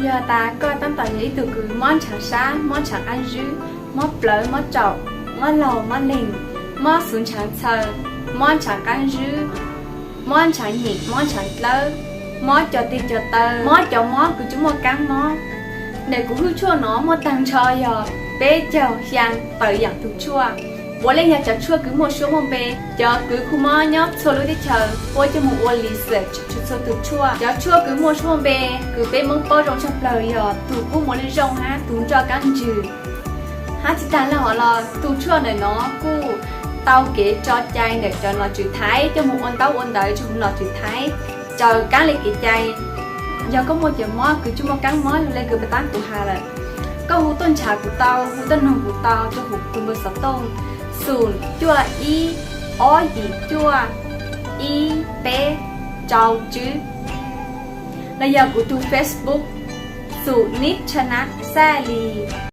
Yog tas koj tab tom yog ib tug kws mob ntshav sab, mob ntshav qaab zwb, mob plawv, mob tsaum, mob laug, mob leeg, mob xuv ntshav txhaw, mob ntshav qaab zwb, mob ntshav nyem, mob ntshav dlawb, mob cov tes cov taw, mob cov mob kws tsi muaj kaab mob, ntawm kuv hwj tshuaj no muaj taag nrho yog peb caug xyaa tawm yaam tug tshuaj. Puav leej yog cov tshuaj kws muaj suab muaj npe, cov kws kuj mob nyob txhua lub teb chaws puab coj moog ua research txhua tug tshuaj. Cov tshuaj kws muaj suab muaj npe kws peb Moob paub zoo tshaj plawg yog tug kub muas lwj zoo hab tug nroj kaab ntswg. Hab tsi taag le hov los tug tshuaj ntawm no kuj tau kev tso cai ntawm cov nom tswv Thaib coj moog ua ntaub ua ntawv rua huv nom tswv Thaib raws kaab le kev cai. Yog koj muaj cov mob kws tsi muaj kaab mob le kws puag ta kuv has lawm, koj hu tuaj nrhav kuv tau, hu tuaj noog kuv tau rua huv tug npawb xov tooj xum cuaj ib ob yim cuaj ib peb rau tswb, los yog kuv tug Facebook xum nib tshaj nab xaj lis